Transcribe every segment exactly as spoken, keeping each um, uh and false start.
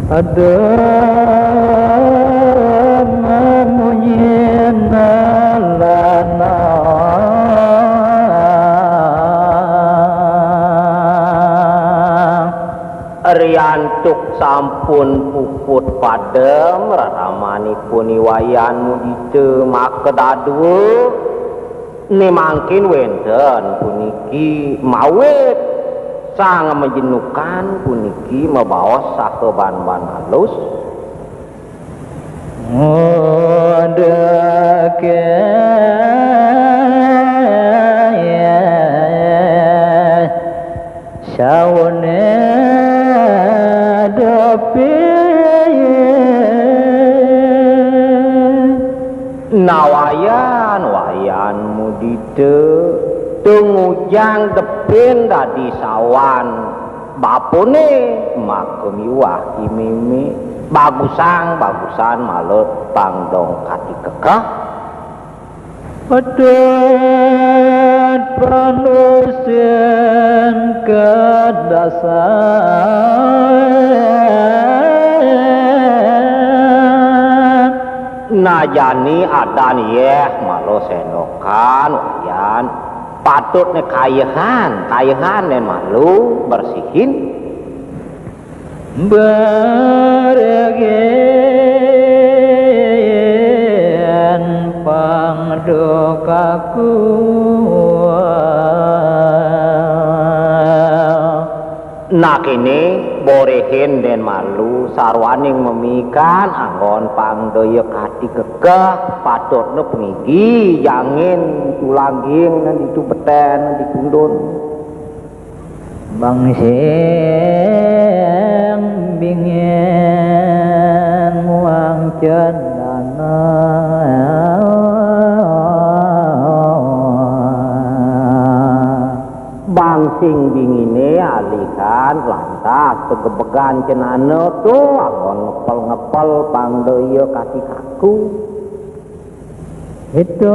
Ada mamunyin lana. Riantuk sampun puput padem reramanipun I Wayan Mudita, maka dadua né mangkin wénten puniki mawit sang majenukan puniki mabaos sakeban-ban alus. Mudaka sawana depi. Nawayan Wayan Mudita tungujang depin dadi sawan bapané, maka miwah I Mémé bagusang bagusan malet pangdong kati kekeh. Patut panusin kadasa. Nah jani adan yéh malu séndokan Wayan, patut né kayehan, kayehan dén malu bersihin. Bergen pangdukaku. Nah kéné boréhin dén malu sarwaning mamikan anggon pangdaya kati kekeh, patutna pangigi jangin tulaging nang ditu betén ditundun. Bang sing bingin muang cendana. Bang sing binginé alihan lantas tegebegan cenana to anggon ngepel-ngepel pangdaya kati kaku. Itu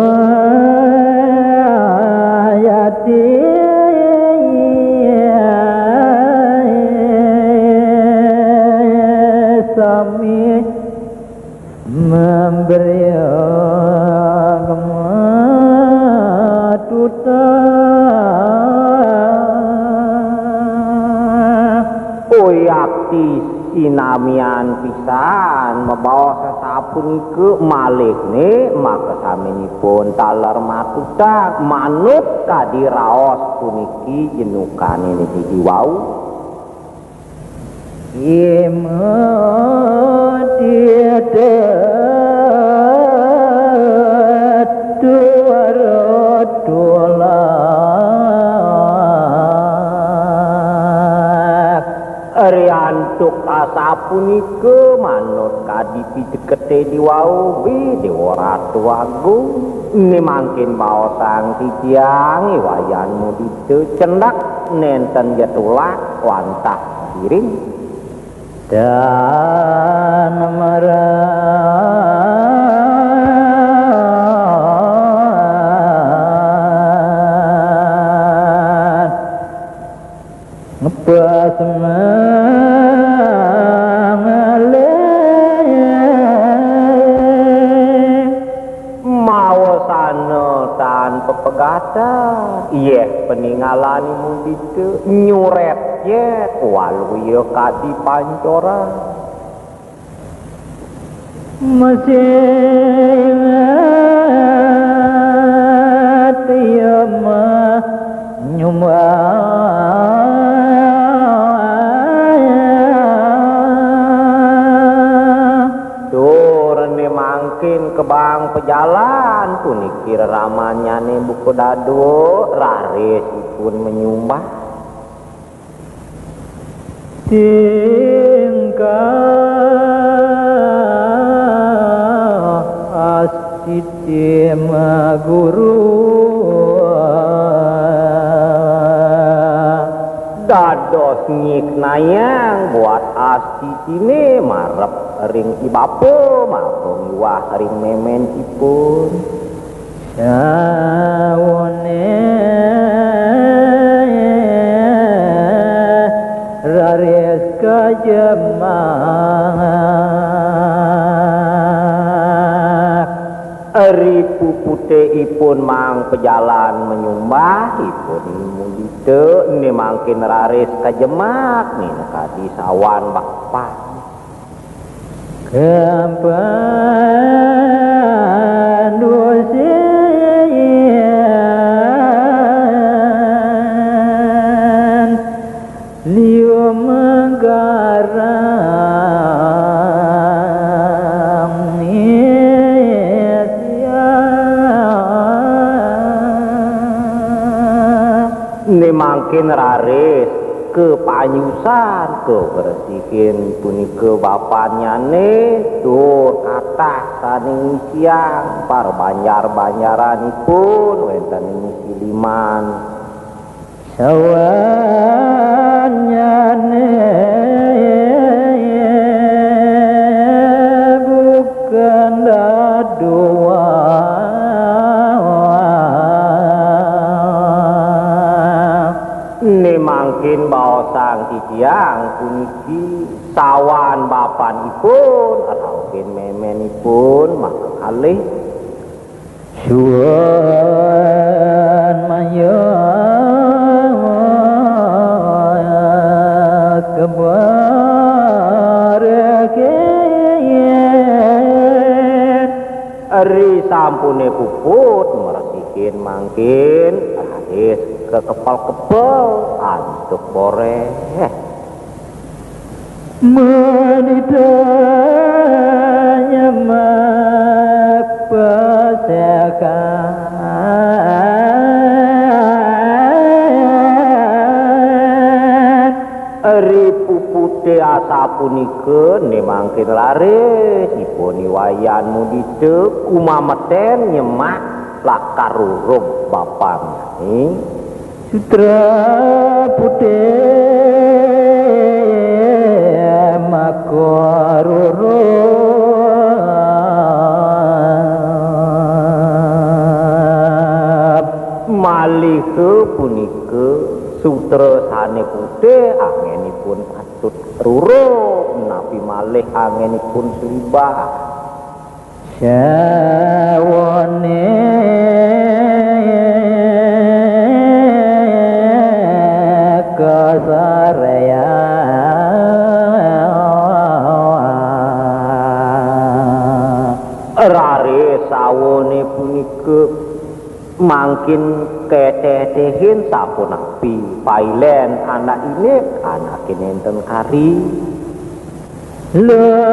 ayati sami memberi agama tuta. Uyakti sinamian pisan mabaos sasapunika malihné maka saminipun taler matutang manut kadi raos puniki jenukané niki diwau. Imut ida tuara tulak. Riantuk asapunika manut kadi pideketé diwau, Déwa Ratu Agung, né mangkin baosang titiang I Wayan Mudita cendak nénten ja tulak wantah diring. Dan merat ngepas mangalih. Maosana tan pepegatan, yéh paningalan I Mudita nyurét yéh waluya kadi pancoran. Masih ingat ia mah nyumbang. Tur né mangkin kebang pejalan puniki reramannyané buka dadua, raris ipun menyumbah. Tingkah astiti maguru. Dados nyiknayang buat astitiné marep ring i bapa, maka miwah ring mémén ipun. Sawane raris kaja Ri pupute ipun mang pejalan menyumbah, ipun mudita, né mangkin raris kajemak, minakadi sawan bapan. Kapandusin liu menggarang isian. Né mangkin raris kapanyusan, kabersihin punika bapannyané, tur katah sané ngisiang parbanjar-banjaranipun wénten ing siliman. Sawannyané bukan dadua. Né mangkin baosang titiang puniki sawan bapanipun, rauhin méménipun, maka kalih. Suwun mayus kebargin. Ri sampuné puput mresihin mangkin, raris kakepel-kepel antuk boréh. Mudita nyemak pasekan. Ri puputé asapunika, né mangkin raris ipun I Wayan Mudita kumametén nyemak lakar rurub bapannyané. Sutra putih maka rurub. Malih punika sutra sané putih anggénipun patut rurub, napi malih anggénipun slibah. Sawané kasaréan. Raris sawané punika mangkin ketéh-téhin sapunapi pailén anak indik, anaké nénten kari. Lemoni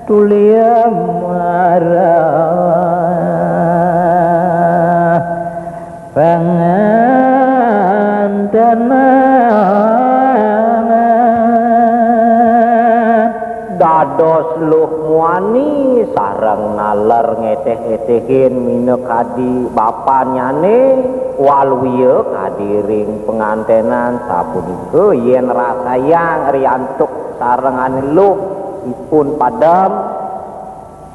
tulia marah pangantenan. Dados luh muani sareng naler ngetéh-ngetéhin minakadi bapannyané, waluya kadi ring pangantenan sapunika yén rasayang riantuk sarengané luh ipun padem.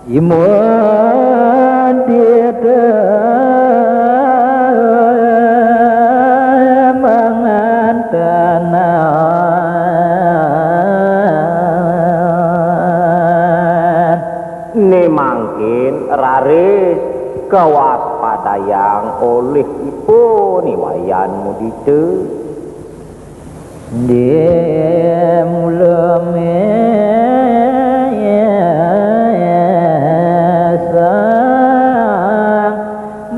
Imun titah mangantenan. Né mangkin raris kawaspadayang olih ipun I Wayan Mudita. Di mula mesa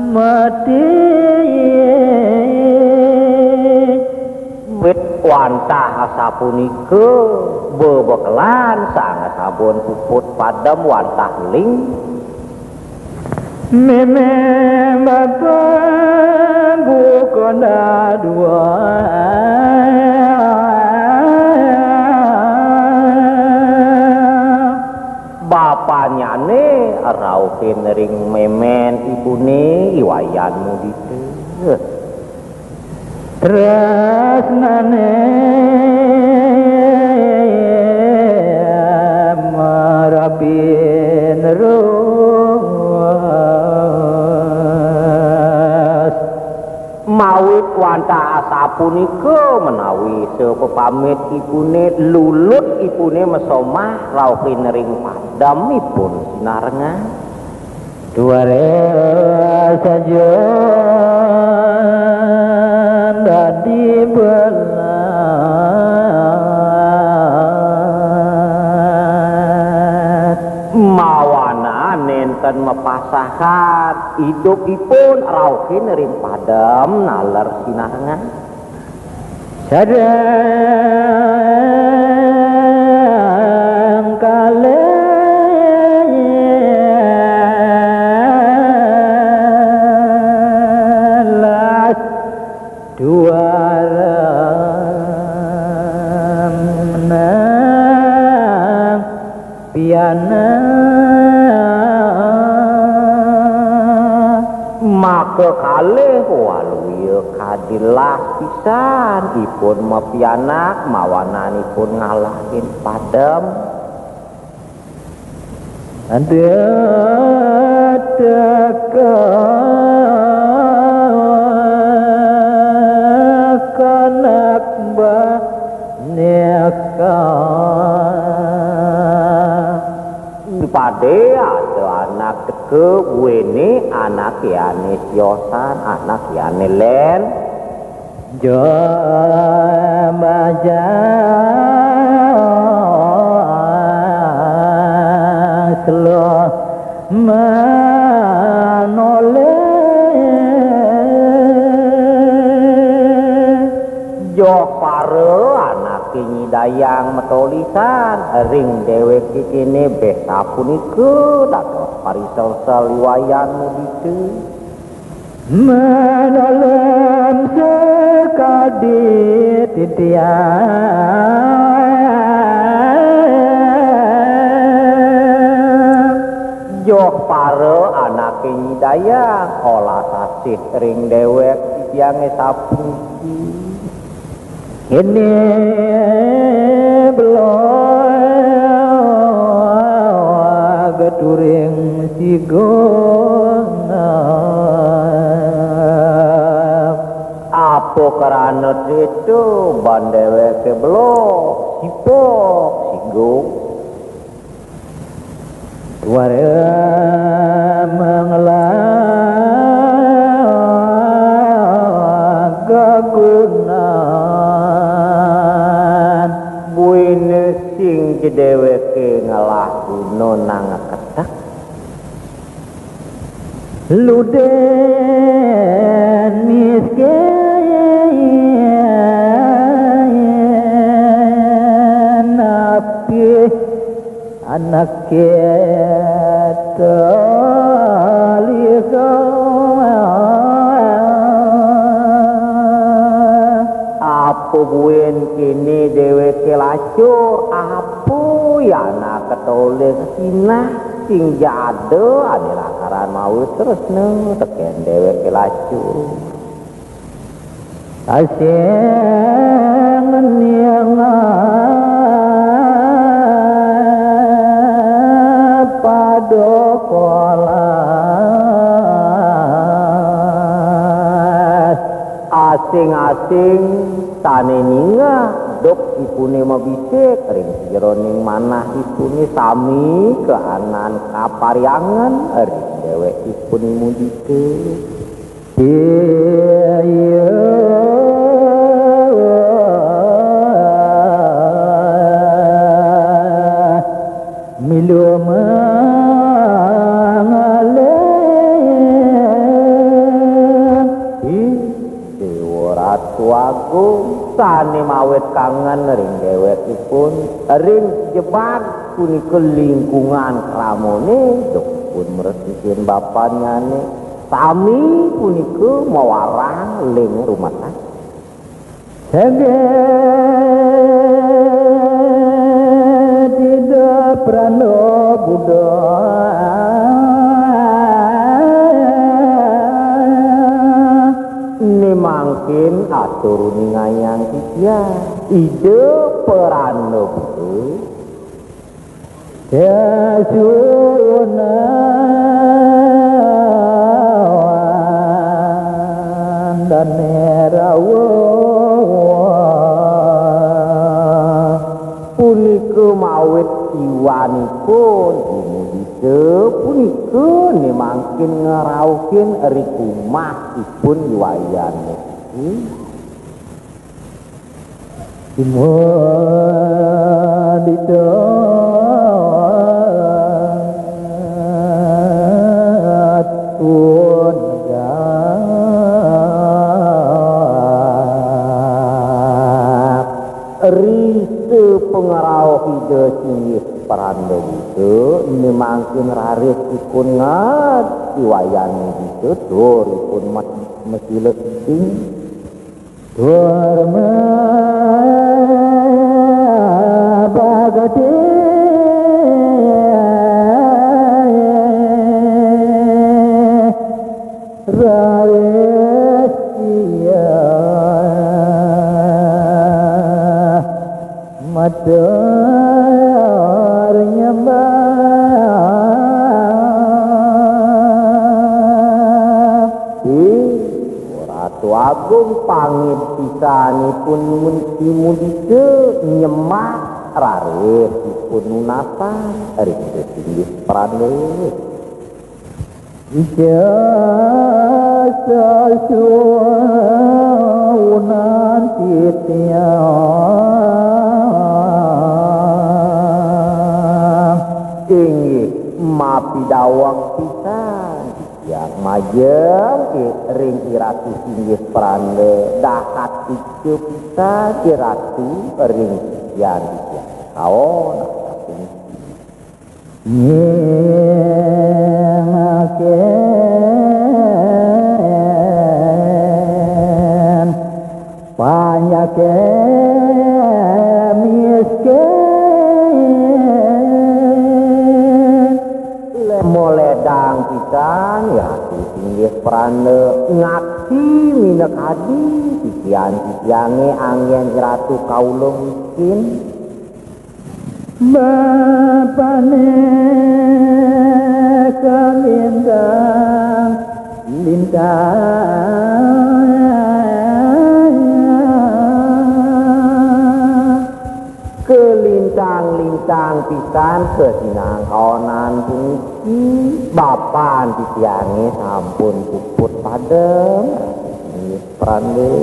mati. Wit wantah asapunika bebekelan sang sabun puput padem wantah ling. Mémé bapa bukan dadua. Bapannyané rauhin ring mémén ibuné I Wayan Mudita. Tresnané marabin ru Mawit wantah asapunika menawi sapepamit ipune lulut ipune masomah rauhin ring padem ipun sinarengan. Tuare saja dadi belas. Mawana nenten mapasahan idupipun rauhin ring padem naler sinarengan. Sareng kalih las duara menang pianak. Maka kalih waluya kadi las pisan ipun mapianak mawananipun ngalahin padem. Ada teka kanak baneka. Pade ada anak teka buene anake ane siosan, anake ane len. Jo baja selo manoleh. Joh para anake nyidayang matolisan ring deweke kene beh sapunika dados parisersel liwayan mudita. Manolem sakadi titiang. Joh para anake nyidayang olas asih ring dewek titiange sapuniki. Ini belog turing sigona. Apa karana ditu ban deweke belog, sipok, sigo. Tuara manglah gegunan. Buin sing jedeweke ngelah guna nang ketek. Luden miskin api. Anake taliga. Apa buin kini deweke lacur? Apa ya anake tolih sinah sing jada ane lakaran mawi tresna teken deweke lacur. Asing ning pada kolas. Asing-asing sane ningeh duk ipune mabisik ring sajeroning manah ipune sami kaanan kaparyangan ring dewek ipune mudita. Iya milu mangalih. Ih, Dewa Ratu Agung sane mawit kangen ring dewekipun, ring jebag punika lingkungan kramane, duk pun mresihin bapannyane. Sami punika mawarang ling rumetan. Seget Ida Pranda Buddha. Ne mangkin atur uningayang titiang Ida Pranda Buddha. Sesuna Punika mawit iwanipun I Mudita punika né mangkin ngrauhin ring umahipun I Wayan Mudita. Risa pangrauh Ida Singgih Pranda Buta, né mangkin raris ipun ngad I Wayan Mudita, tur ipun mas-, masila siding. Ih, Ratu Agung, pangid pisanipun I Mudita nyembah raris ipun nunasan ring Ida Singgih Pranda. Inggih, mapidaweg pisan titiang majeng ring I Ratu Singgih Pranda, dahat ica pisan I Ratu ring titiang, titiang kaon. Moledang pisan I Ratu Singgih Pranda, ngakti minakadi titiang, titiangé anggén I Ratu kaula miskin. Kalintang-lintang pisan kasinangkaonan puniki, bapan titiangé sampun puput padem. Inggih, Pranda.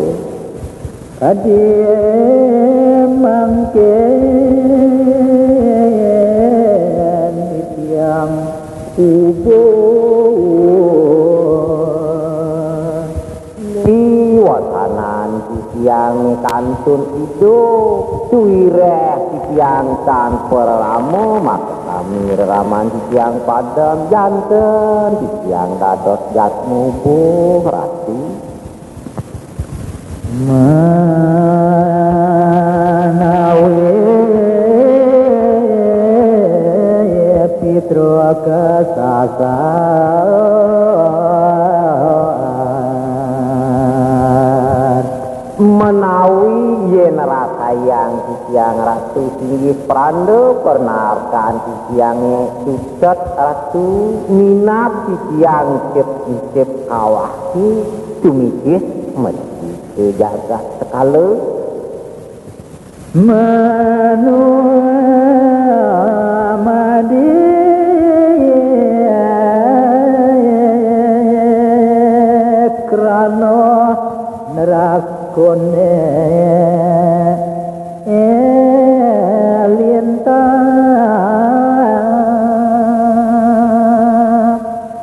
Iwasanan titiang kantun idup, suwiréh titiang tan parama, makasami reraman titiang padem, janten titiang dados jatmubuh, Ratu. Menawi yén rasayang titiang Ratu Singgih Pranda, panarkan titiangé sucet Ratu, minab titiang cep-cep kawah tumigis mesti ka jagat sekala.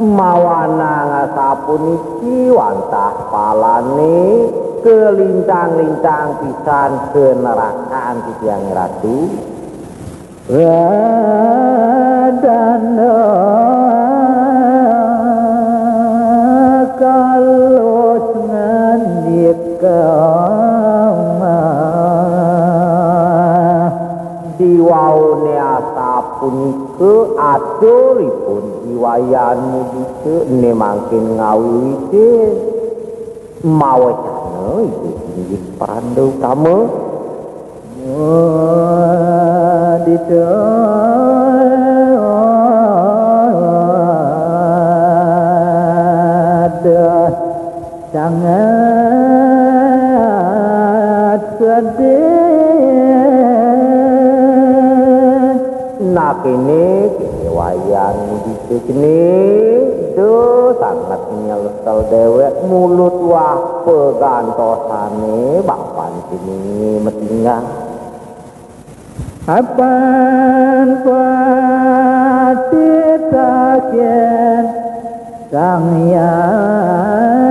Mawanang sapuniki wantah palané kalintang-lintang pisan kanerakan titiang Ratu. Diwauné asapunika aturipun I Wayan Mudita né mangkin ngawiwitin mawacana Ida Singgih Pranda Utama. Nah, kéné, kéné wayan dicéné, do sanget nyelsel déwék mulut wah pegantosané bapan kéné metinggal. Apan pati taken Sang Hyang.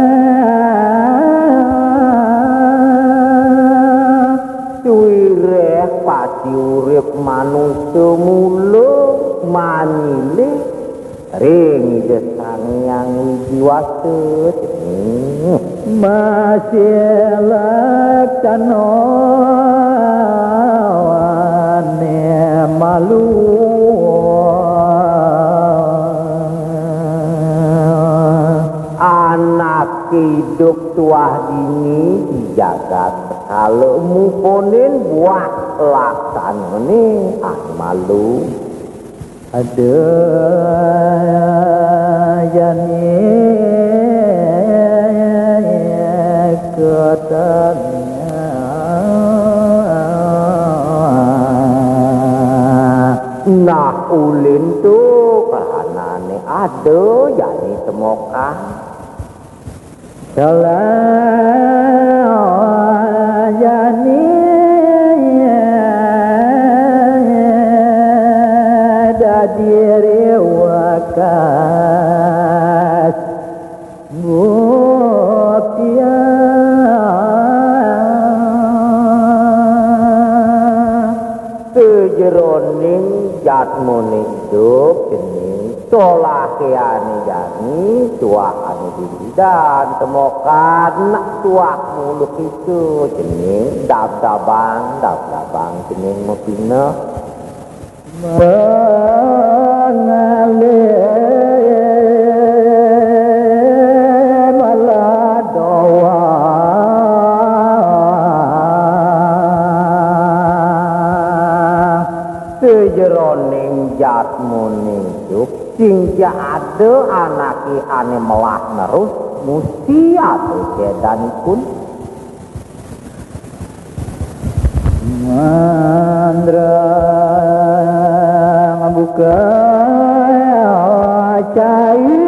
Wiréh pati urip manusa mula manyilih ring Ida Sang Hyang Widi Wasa, cening. Masih laksana wane malu. Anak idup tuah dini di jagat sekala muponin buah laksanané ane malu. Ada jani katanya. Nah, ulin tu kahanane ada jani temokan. Salah jani dadi riwakas gopia. Sajeroning jatmane idup, cening, solahe ane jani, tuah ane dilidan, temokan, tuah muluk itu, cening, dab-dabang, dab-dabang, cening, mapineh. Mangalih maladoa. Sajeroning jatmane idup, sing ja ada anake ane melah nerus, musti ada sedanipun. Mandra ngabuka cai.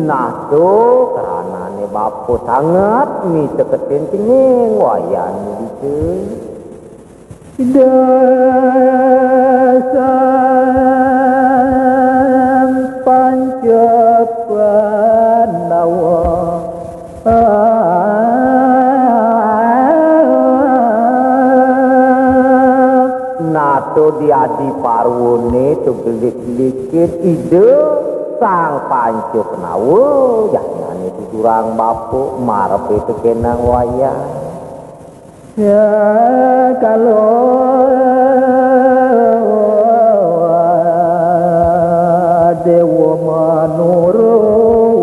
Nah, to, karanane bapa sanget miteketin cening wayan dicai. Ida Sang Panca Pandawa. Nato di adi parwane to gelik-gelikin Ida Sang Panca Pandawa, jane tuturang bapa marepe tekenang wayah. Ya, kalau Dewa Manurung.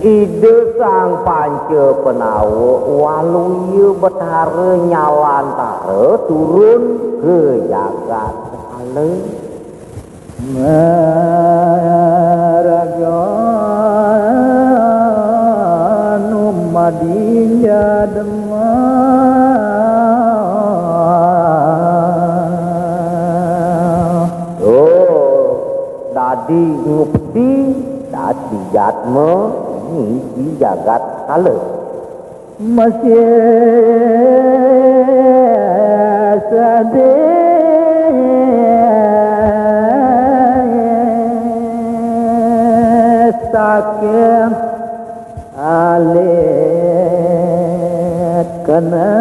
Ida Sang Panca Pandawa Waluya Betara Nyalantara turun ke jagat Kala. Maraga anu madinja demak. Oh, dadi ngupti, dadi jatma, ini di jagat Kala. Masih sedih sakit alit kena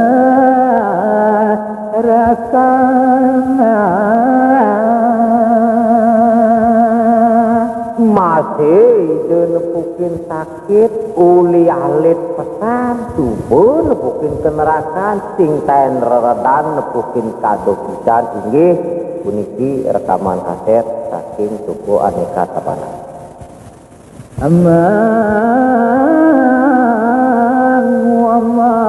rakana. Masih ida nepukin sakit uli alit pesan, suba nepukin kenerakan, sing taen reredan nepukin kaduh pisan, inggih puniki rekaman kaset saking toko Aneka Sabana. Amang, amang,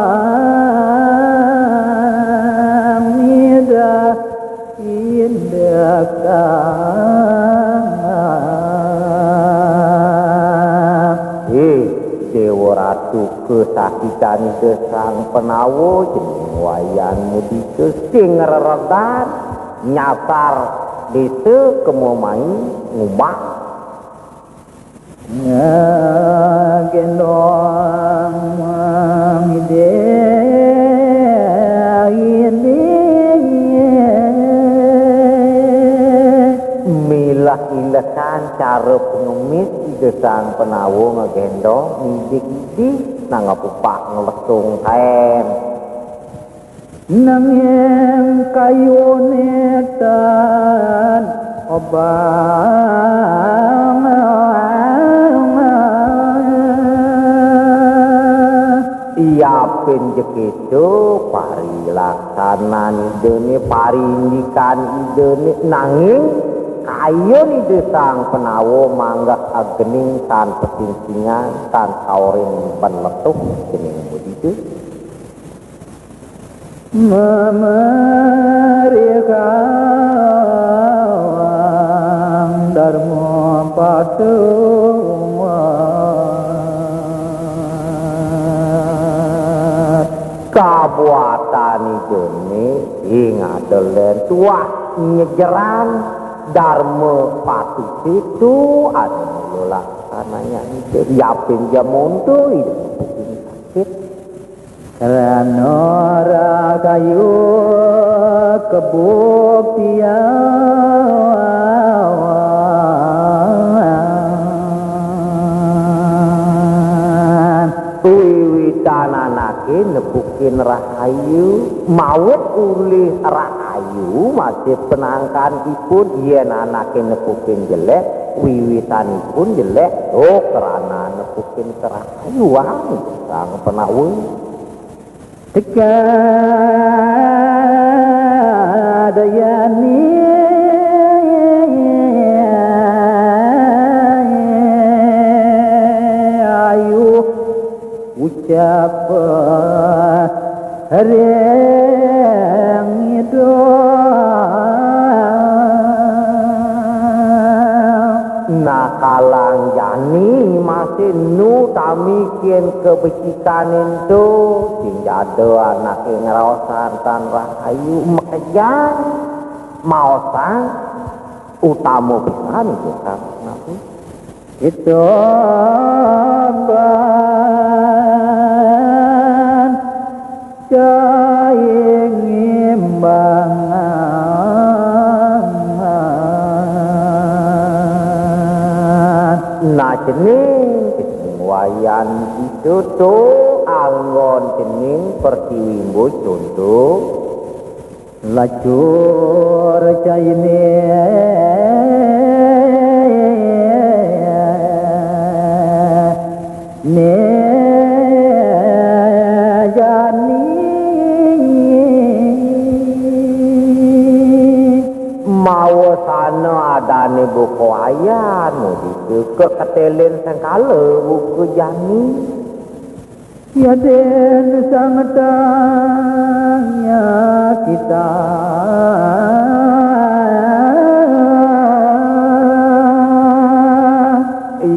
ida, ida, kang. Sakican Ida Sang Panawa jeneng Wayan Mudita sing reredan nyasar desa kema mai ngumah. Ngagendong mangidih-idih. Milah-ilahan cara pengemis Ida Sang Panawa ngagendong ngidih-idih nang ngapupah ngelesung kain. Nanging kayuné tan obang. Yapin ja kéto parilaksanan Idané, parindikan Idané, nanging kayun Ida Sang Panawa manggah agening tan pasingsingan, tan kaurin ban letuh dening Ida. Mamarikawang darma patuwat. Kabuatan Idané ing adelén tuah nyejeran darma patuwat itu anu mula laksananya Ida. Yapin ja monto Ida nepukin sakit. Krana rahayu kabuktian. Wiwitan anaké nepukin rahayu, mawit ulih rahayu masih penangkanipun, yén anaké nepukin jelék, wiwitanipun jelék, oh, krana nepukin kerahayuan Sang Panawa. Teka dayani ayu ucap ring ida. Nah, kalang jani masih nu tamikin kabecikan ento, sing ja ada anaké ngraosan tan rahayu, makejang maosang utama pisan itu kan napi? Kita ban caing imbangan. Nah, cening, cening Wayan Mudita, anggon cening Pertiwi Embus conto. Lacur cainé né jani. Mawasana adané buka Wayan Mudita, kaketelin sengkala buka jani. Yadin sangetang ya kita.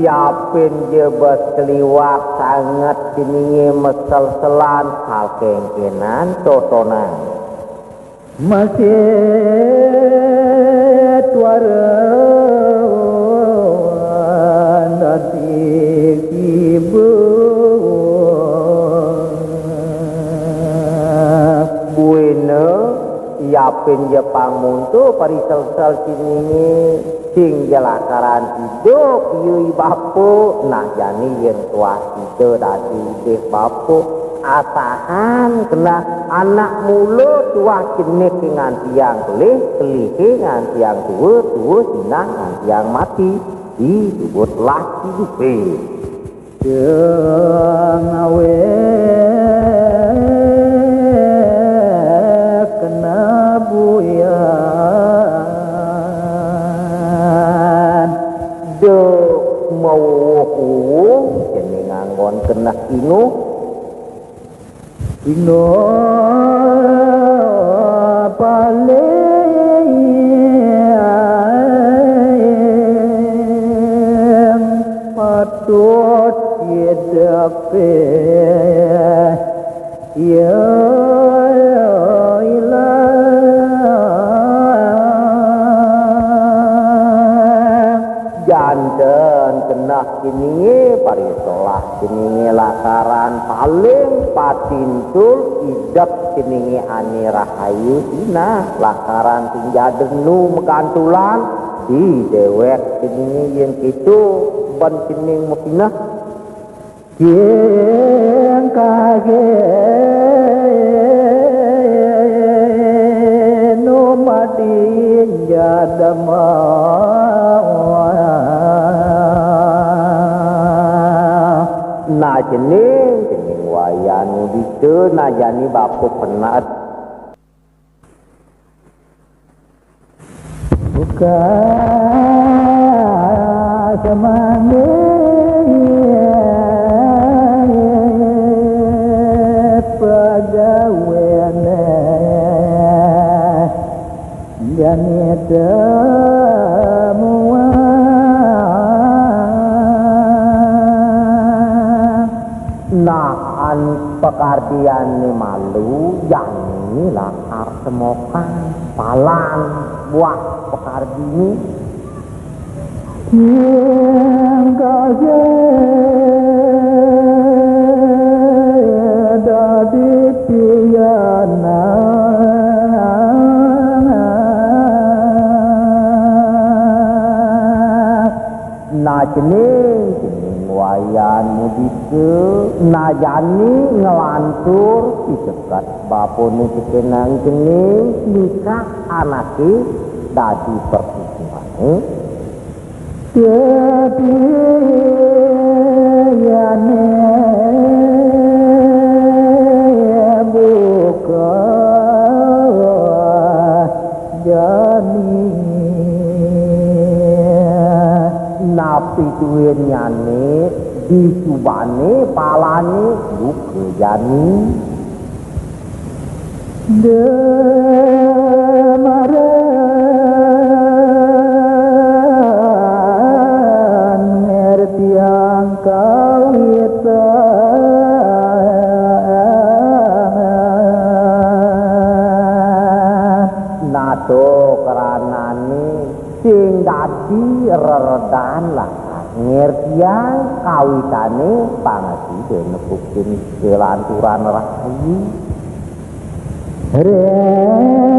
Yapin ja bes kaliwat sanget ceningé maselselan, sakengkenan totonan. Masih tuara dadi kibu. Buina, yapin ja pang monto pariselsel ceningé, sing ja lakaran idup ia i bapa, nah jani yén tuah sida dadi ulih bapa, asahan keneh anak mula tuah cenik ngantiang kelih, kelihé ngantiang tua, tua sinah ngantiang mati, dituwut lah idupé. Ngawé kena buyan. Da mawuwuh-wuwuh, cening anggon keneh inuh. Inuh paling patut idepé. Jenenge paritolah, jenenge lakaran paling patintul idep, jenenge ane rahayu sinah, lakaran sing jadenu megantulan di dewek, jenenge yen keto ben jeneng mepineh. Yen kage no madin jadema. Nah, jeneng, jeneng wayan mudita, nah jani bapa penaet. Buka semangge pegawene jani semua. Nah, an pekardiane malu, jani lakar semokan, palan buah pekardine. Tingkah dadi pianak. Nah, jeneng, jeneng wayan mudita, nah jani nglantur piceket bapane tekenang jeneng nikah anake dadi perpitunane. Dadi yane buka jani. Napi duennyane disubane palane buka jani. Demaran ngertiang kawitan. Nato kranane sing dadi reredan lakar ngertiang kawitane pangasida nepukin kelanturan rahayu. Remutang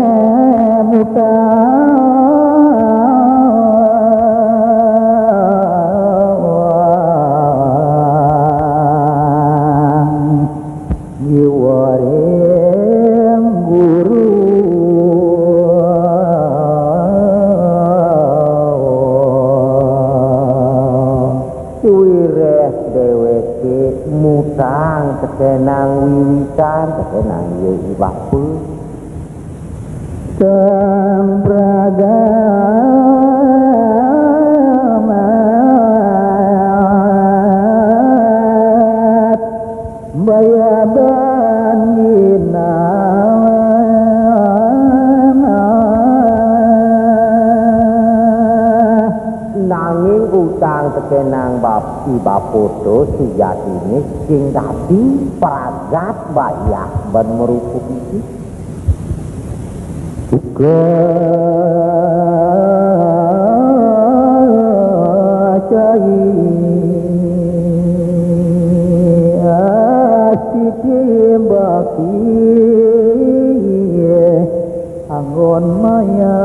Iwaring guru. Wireh deweke mutang tekenang wiwitan, tekenang ye i bapa. Tempragamat bayaban ginang. Nanging utang tekenang bab-, i bapa to sujatine sing dadi pragat bayah ban marupa iki. Buka cai asiti baki anggon maya.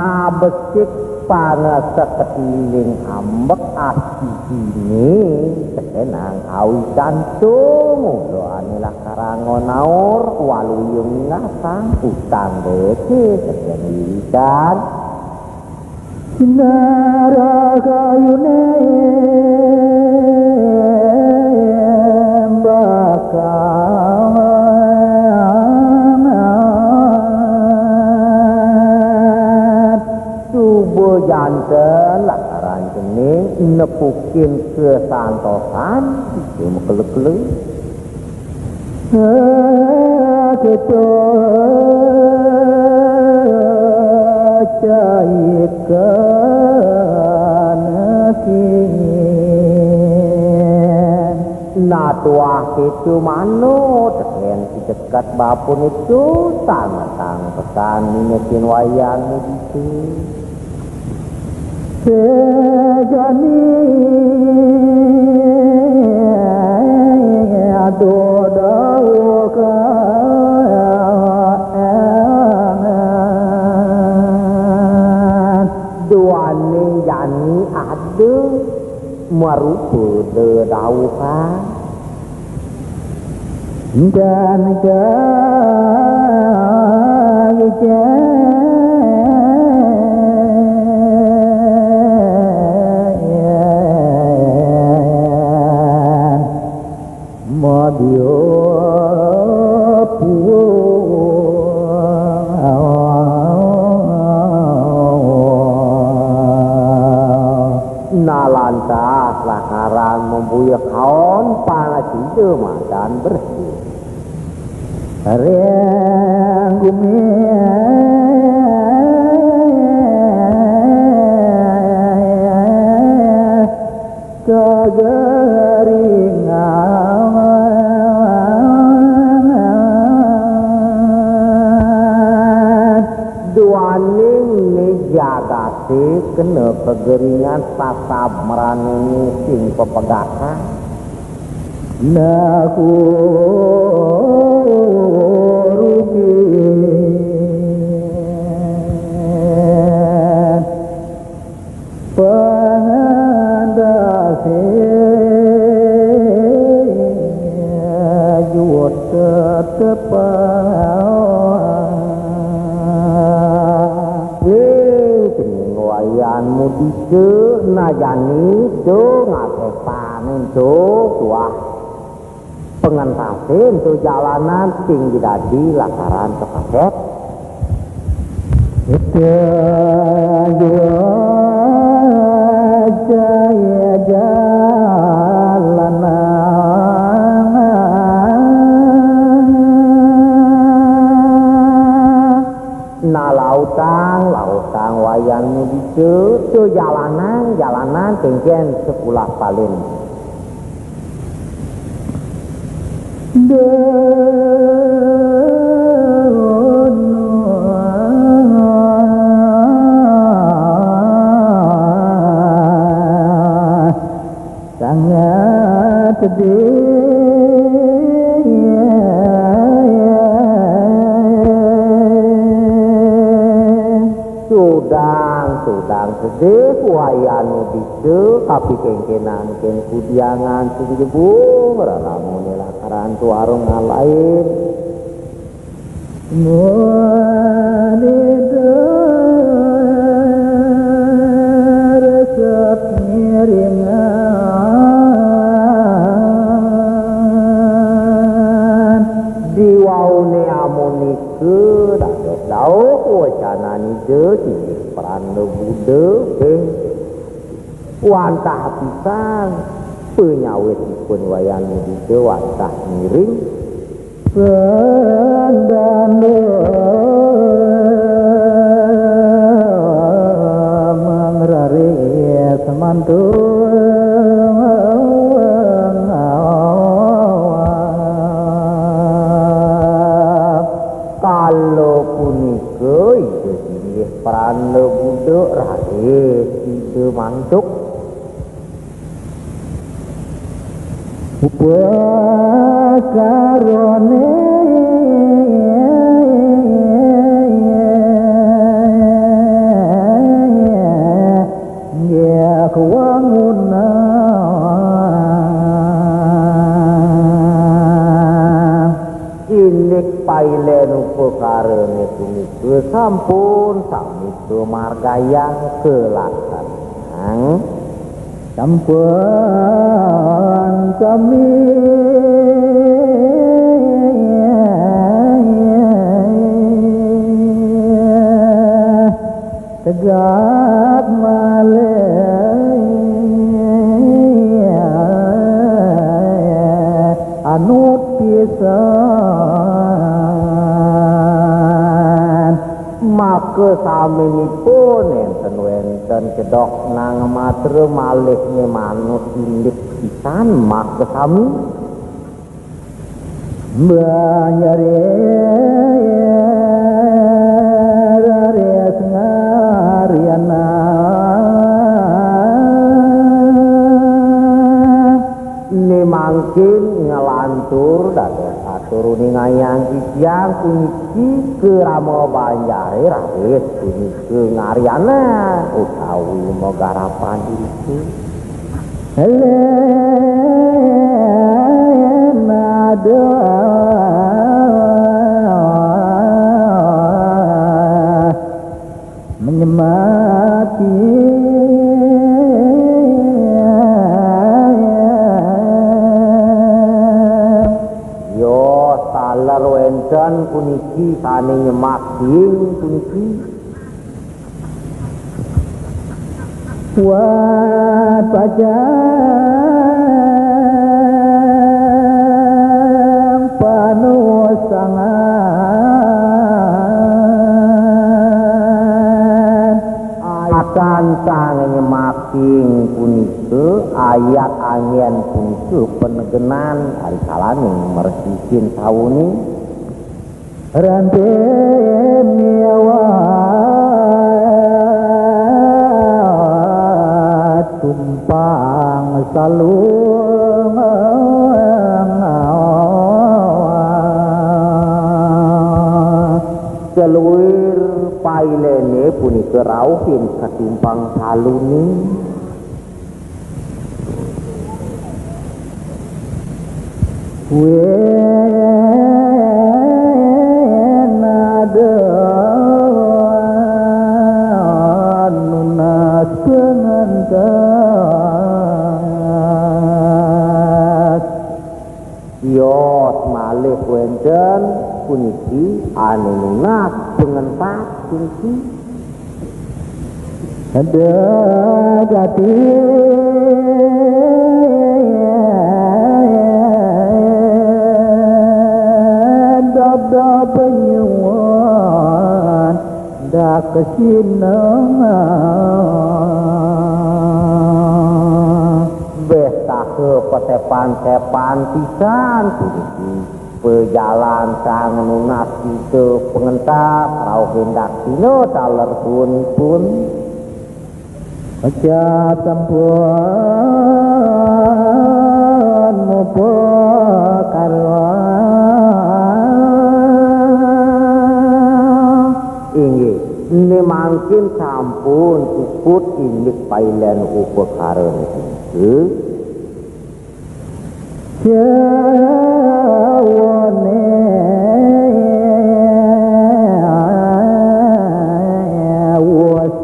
Abesik pangasek ketiling ambek asisine tekenang awitan to mula ane lakar anggon aur, waluyung ngasang utang deweke teken wiwitan. Sinaragayune bakal suba janten lakaran cening nepukin kesantosan, itu mekele-kele. Keto caikan kingin. Nah, tuah keto mano teken si dekat bapun itu, tangetang pesan ninetin wayang itu. Sejani dodo ka duaning jani ada marupa dedauhan. Dan kawijayan madya puwa. Nalantas lakaran mambuya kaon panasida madan bersi. Ring gumi kageringan. Duaning ni jagate kena kageringan, sasab mranané sing pepegakan. Naku rugi pangandase juwut tetepan. Wih, cening Wayan Mudita najani do ngasepanin do tuah pangentasin tu jalanan sing dadi lakaran to kasép. Ita jua jaya jalanan. Nah, lautang, lautang Wayan Mudita, tu jalanan, jalanan kénkén sekolah palin. Sangat sedih. Sudang, sudang sedih, Wayan Mudita, kapikénkénan kén kudiangan sing jebung, raramuné lakaran tuarung ngalain. Mudita resep ngiringan. Diwauné amunika dados dauh wacanané Ida singgih pranda Buda ping Wantah pisan panyawitipun Wayan Mudita wantah ngiring. Sandanda mangrari semantung. Kala punika Ida singgih pranda Buda raris Ida mantuk. Upakarané nggih wangunan. Indik pailén upakarané punika sampun sami kamargiang kalaksanaan. Sampun sami tegap malih anut pisan. Maka saminipun nénten wénten cedok nang matra malihné manut indik pisan, maka sami Banjaré raris ngariana. Tur dados atur uningayang titiang puniki, krama banjare raris punika ngaryanan utawi magarapan iriki. Len aduh menyemati. Yo, taler wenten puniki sane nyemak tiing puniki. Wat pajang panusangan. Akan sang nyemak tiing punika, ayat anggen punika penegenan ari kalaning mresihin sawane. Ranting miwat tumpang salung. Seluir pailene punika rauh ing katumpang salune. Wen ada nunas pengentas. Yos malih wenten puniki ane nunas pengentas puniki. Ada gati dada penyuwun dak kesinengan. Beh, saha pasepan-sepan pisan puniki. Pejalan sang nunas kita pengentas rauh endak dina taler suunipun. Aja sampun mupuk karwa. Inggih, ne mangkin sampun puput indik pailen upakara niki. Jawane wus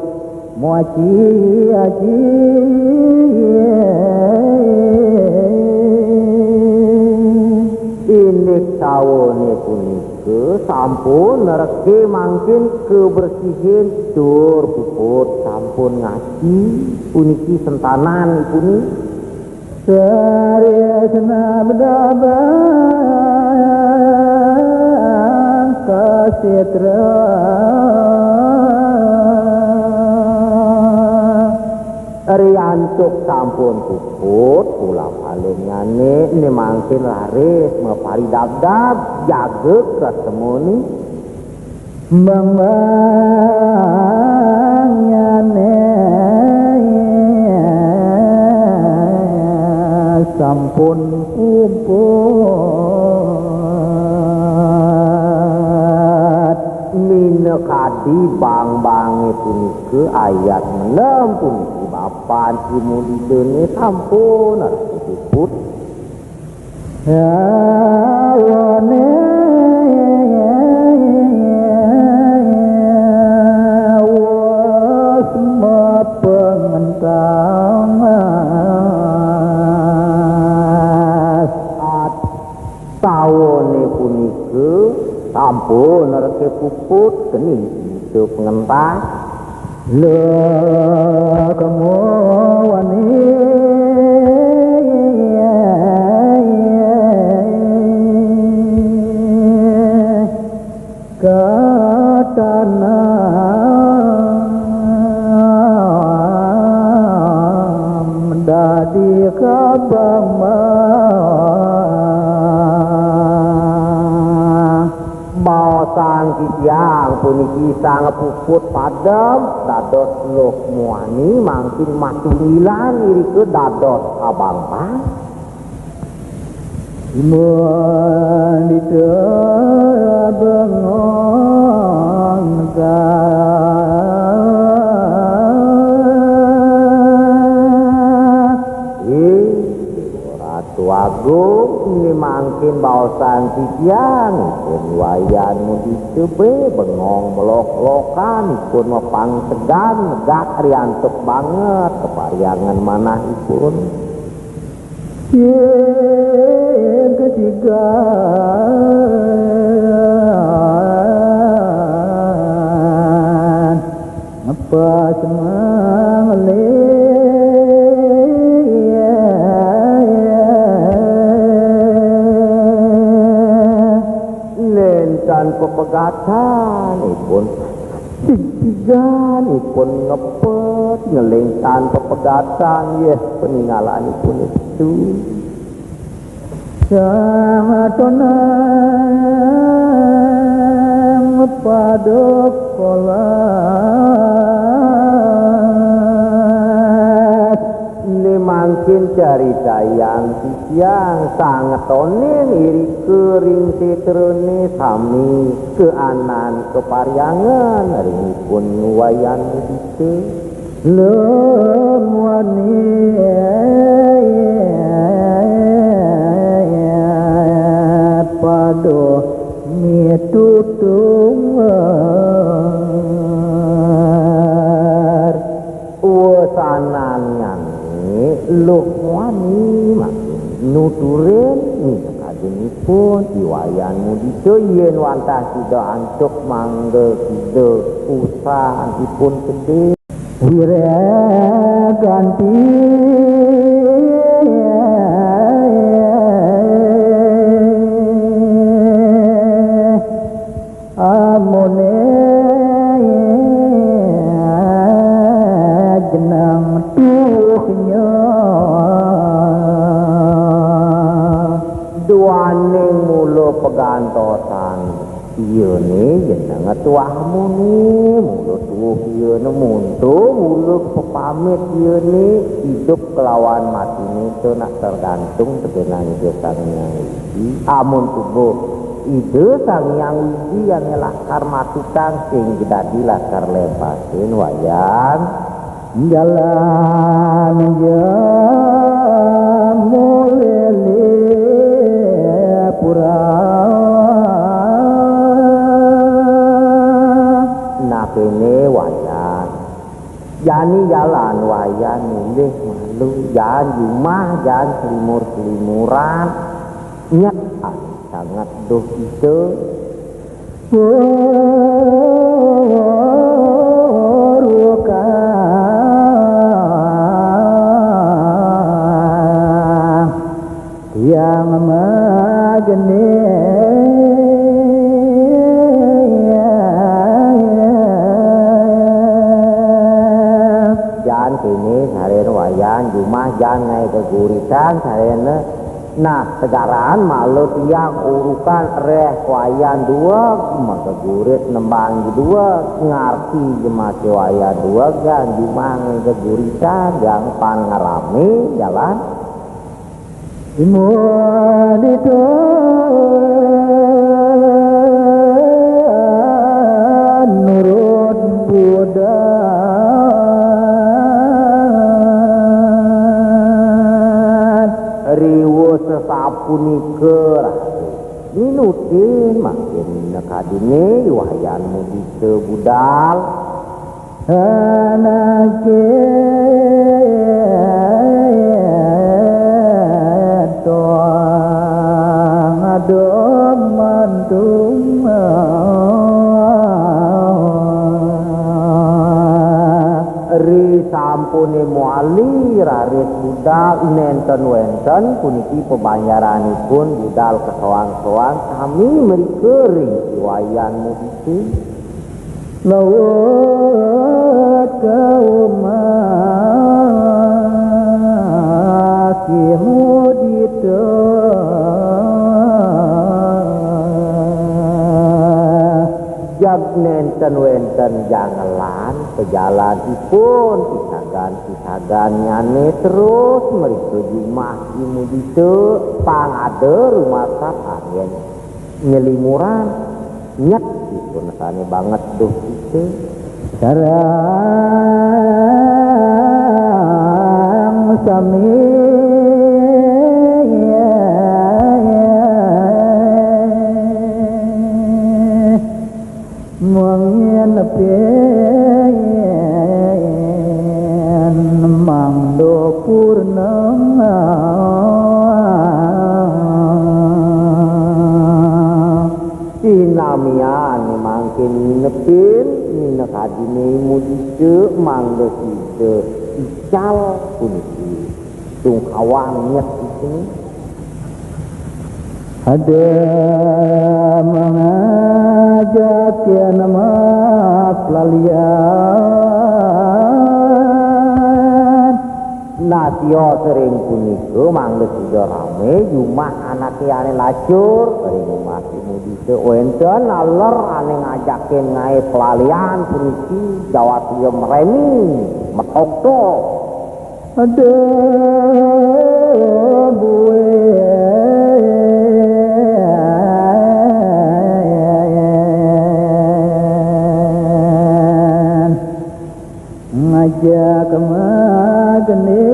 muaji-aji. Indik sawane punika sampun nerke mangkin kebersihin tur puput sampun ngaji puniki sentanan ipune. Tresna bedabang kasitra. Riantuk sampun puput, ulam alingane ne mangkin raris maparidabdab, jaga krasemone. Bang-bangane sampun puput. Minakadi bang-bange punika ayat mendem puniki bapan imudidene sampun puput. Hawane wus mapengentas. At-, sawane punika sampun nerke puput kening kita pengentas. Lekemowani katanam dadi kabang. Baosang titiang puniki sang puput padem dados luh muani mangkin matunggilan irika dados abang-bang. Mundita bengong gah. Ih, Ratu Agung, ni mangkin baosan titiang, ipun Wayan Mudita bé bengong melok-lokan, ipun mapangsegan, megak riantuk banget, kapariangan manah ipun. Sing katiga ngepas mangelih. Nénten pepegatan ipun. Sigigan ipun ngepet, ngeling tanpa pegatan, yéh, paningalan ipun itu. Sang tonang pada kolas. Né mangkin caritayang titiang, sang ngetonin irika ring sétrané sami kaanan kapariangan ring ipun Wayan Mudita. Lem wani pada mitutur. Wesanannyané Luh Wani makin nuturin, minakadinipun I Wayan Mudita yén wantah sida antuk mangda sida usahaipun gedé. Wiréh ganti amoné jeneng tuuhnya. Duaning mula pagantosan iyané jeneng tuah amoné, mula tuuh iyané, muntung mula pepamit iyané, idup kalawan matiné to nak tergantung tebenang Ida Sang Hyang Widi. Amun tubuh Ida Sang Hyang Widi yang lakar matutang sing dadi lakar lepasin, Wayan. Jalan ja mulih pura. Nah, kéné Wayan. Jani jalan Wayan mulih malu, jani jumah, jani selimur-selimuran. Nyet sanget duh Ida. Purukang tiang mageni. Jan kéné sareng Wayan jumah, jan ngaé geguritan sareng. Nah, tegaran malu tiang urukan réh Wayan dueg, magegurit nembang dueg, ngarti jemake Wayan dueg, jan jumah ngaé geguritan, jan pan ngarami jalan. Imut itu nurut budak. Riweuh sasapunika raris. Minutin mangkin nekadine Wayan Mudita budal. Anake tong adoh mantung. Ri sampune mawali raris budal, nenten wenten puniki pabanjaranipun budal kasoang-soang sami mrika ring Wayan Mudita. Lawat ka umah Ki Mudita. Jag nenten wenten jangelan pajalanipun, pisagan-pisagannyane terus mrika jumah Ki Mudita. Pang ada rumasa anggen nyelimuran, nyet ipun sané banget duh kita. Sareng sami mangin pin mangda purnama. Sinamian mangkin nginepin, nginekadiné mudita mangda sida ical puniki. Sungkawan nyet isini. Ada mangajakin mapelalian. Nah, sia sering punika mangda sida ramé jumah anaké ané lacur, ring umah si mudita wénten naler ané ngajakin ngaé pelalian puniki jawat ia meremi, metoktok. Ada buin ngajak mageni.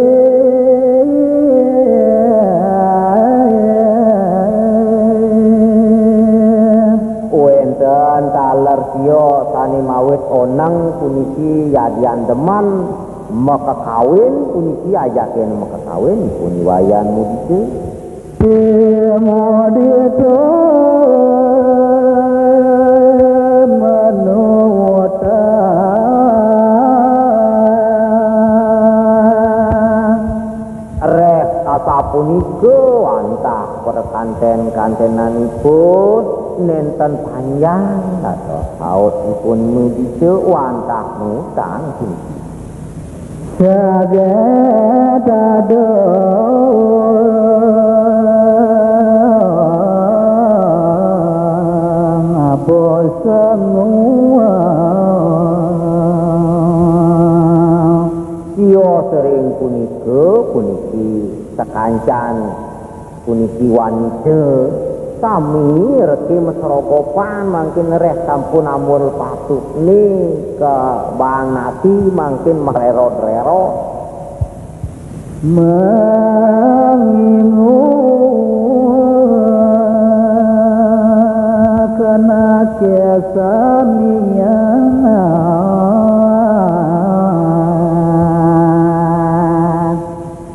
Wénten taler sia sané mawit oneng puniki yadian demen makakawin puniki ajakin makakawin ipun I Wayan mudita. Mudita manuta. Réh sasapunika wantah prakantén-kanténanipun nénten panjang dados sautipun mudita wantah ngutang puniki. Saget aduh abos semua. Sia sering punika, puniki sakancan puniki wanita sami reti masrogopan mangkin réh sampun ampun patutné ka bang nasi mangkin marérod-rérod. Mangingu kana kesamian.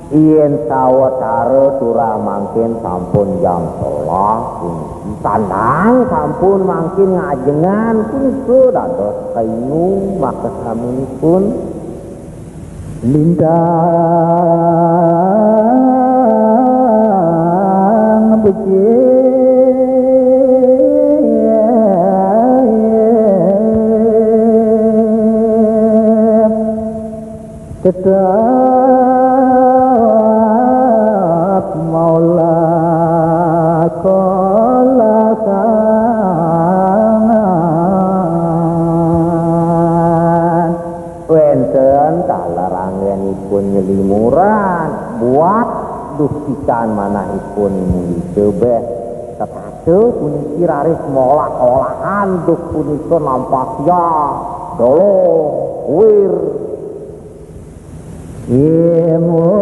Yén sawetara turah mangkin sampun jam sebelas puniki, sandang sampun mangkin ngajengan punika dados kaingu makasaminipun. Lintang becik tetap maulah kolakangan. Wénten taler anggénipun nyelimuran, buat dustikan manahipun muli tebeh. Tetata puniki raris molah-olahan duh punika nampasya dolo, kuir. Imudita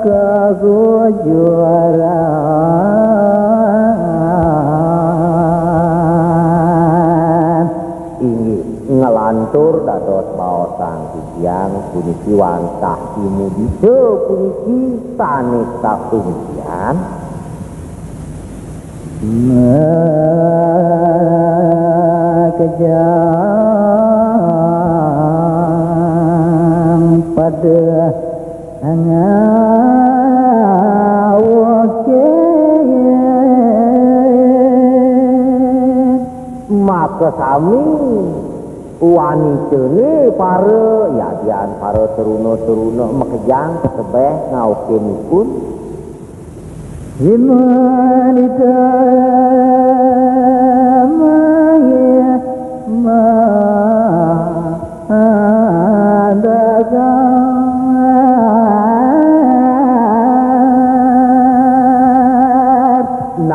kagujuran. Inggih, nglantur dados baosang titiang puniki wantah imudita puniki sané satunggian. Makejang pada ngawukin. Makasami wanitané para yadian para teruna-teruna makejang patebeh ngawukinipun. Imanita maya mada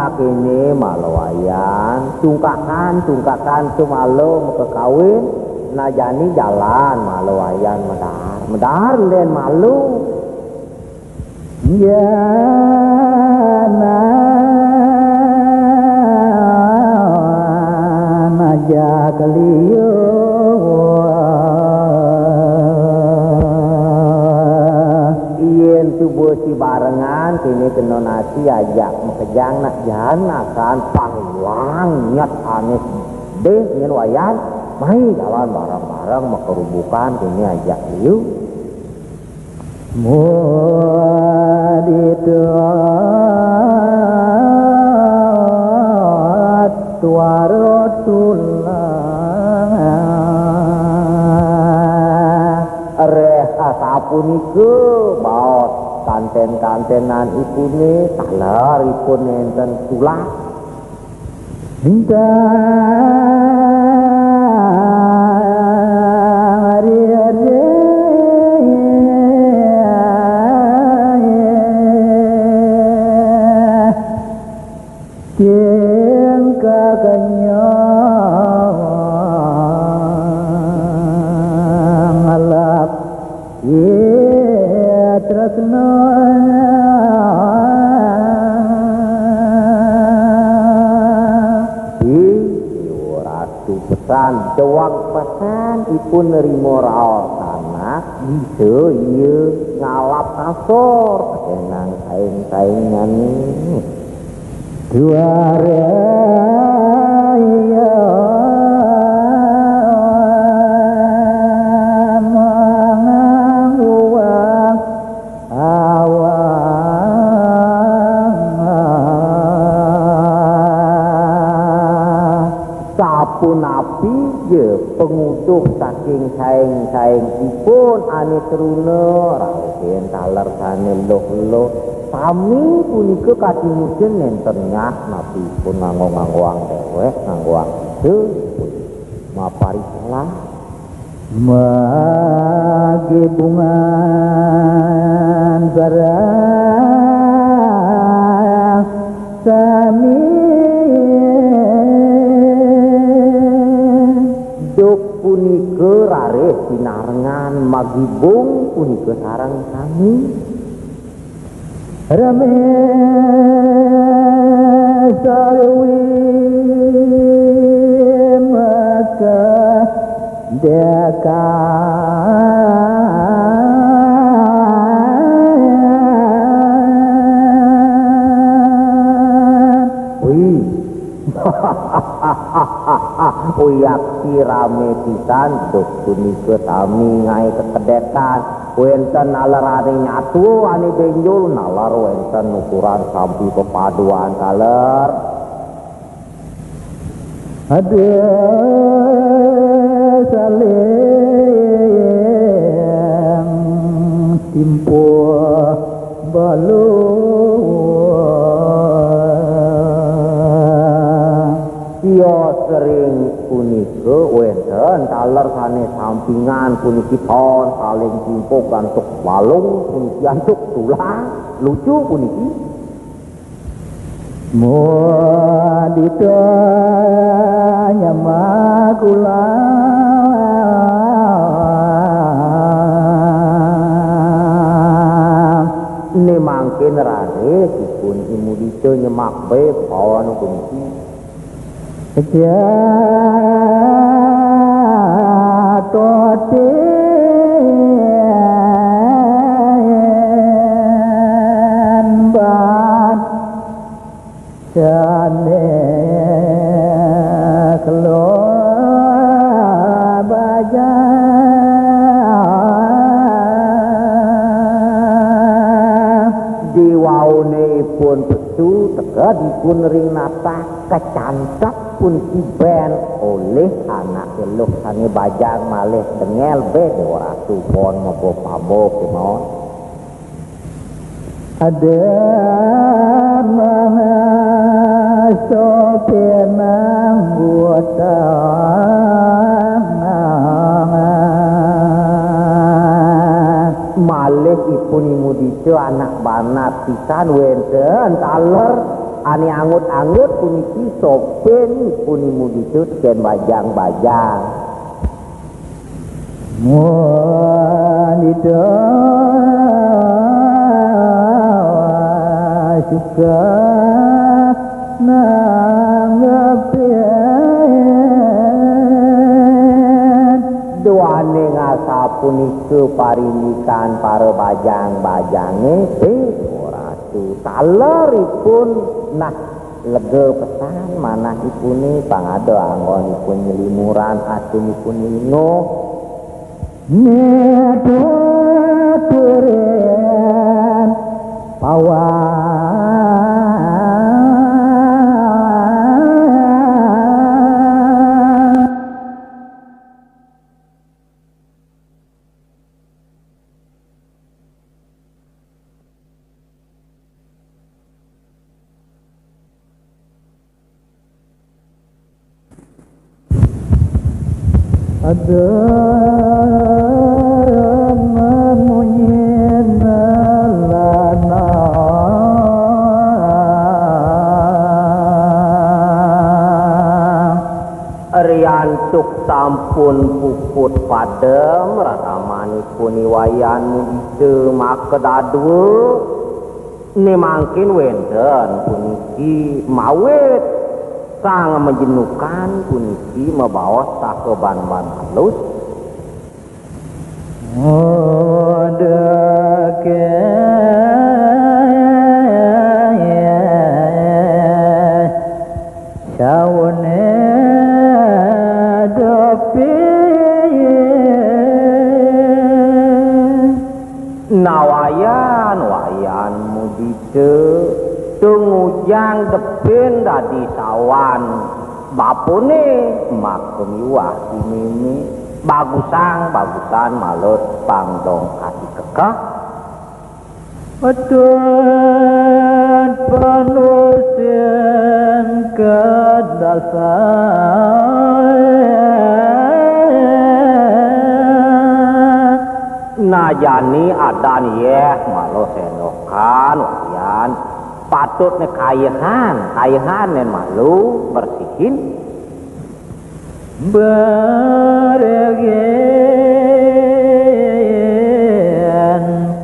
Kéné malu Wayan, tungkakan, tungkakan tu malu makakawin, nah jani jalan malu Wayan medar. Medar ndén malu. Jalan aja keliu. Yén suba sibarengan, kéné kena nasi ajak makejang nak jalan asan pang ilang nyet ané sedih nyén Wayan. Mai jalan bareng-bareng makerubukan, kéné ajak liu. Mudit tuara tulang. Réh sapunika baos kanten-kantenan ipuné, taler ipun nénten tulah. Bintang rere tingkah kenyang alap. Iya tresna. Ih, Déwa Ratu pesan, dewek pesan ipun nerima raos anak, bisa iya ngalap kasor, kenang saing-saingan. Juara iya mangangguang awang. Sapunapi ja panguduh saking saing-saing ipun ané truna, rauh yén taler sané luh-luh. Sami punika katimusin nénten nyah napi ipun nganggo-nganggoang déwék, nganggoang ida ipun. Maparikelan. Magibungan sareng sami. Duk punika raris pinarengan magibung punika sareng sami. Rame sarwi maka dekan. Wih. Uyak sirame pisan, duk punika sami ngae kekedekan. Wenten nalerane nyatu ane benjul, naler wenten ukuran sampi pepaduan taler. Ada saling timpuh balu. Iya sering punika wenten taler sane sampingan puniki pawon saling timpuk gantuk balung puniki antuk tulang lucu puniki. Mudita nyama kula. Ne mangkin raris ipun I Mudita nyemak be pawon puniki. Jatotin bat sane kelo bajang. Diwaune ipun pesu, teged ipun ring natah, kacantet puniki ben olih anak eluh sane bajang malih dengel be Dewa Ratu pon mebo-pabo kemawon. Ada mangasa penanggutang. Malih ipun I Mudita anak banat pisan wenten taler. Ané anggut-anggut puniki sopin ipun I Mudita tekén bajang-bajang. Mudita suka nanggepin. Duaning asapunika parindikan para bajang-bajangé, eh, Ratu, taleripun nah lega pesan manahipune, pang ada anggonipun nyelimuran, atinipun linguh. Nituturin pawang. Ada mamunyi nelana. Riantuk sampun puput padem raramanipun I Wayan Mudita maka dadua, né mangkin wénten puniki mawit sang majenukan puniki mabaos sakeban-ban alus. Mudeke saune depi. Nawayan Wayan Mudita tungujang depin dadi sawan bapune maka miwah I Mémé. Bagusang, bagusan malut pangdong ati kekeh. Petun panusin kedasa. Najani adan yéh malu sendokan Wayan, patutné kayehan, kayehan nén malu bersihin. Bergen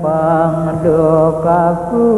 pangdukaku.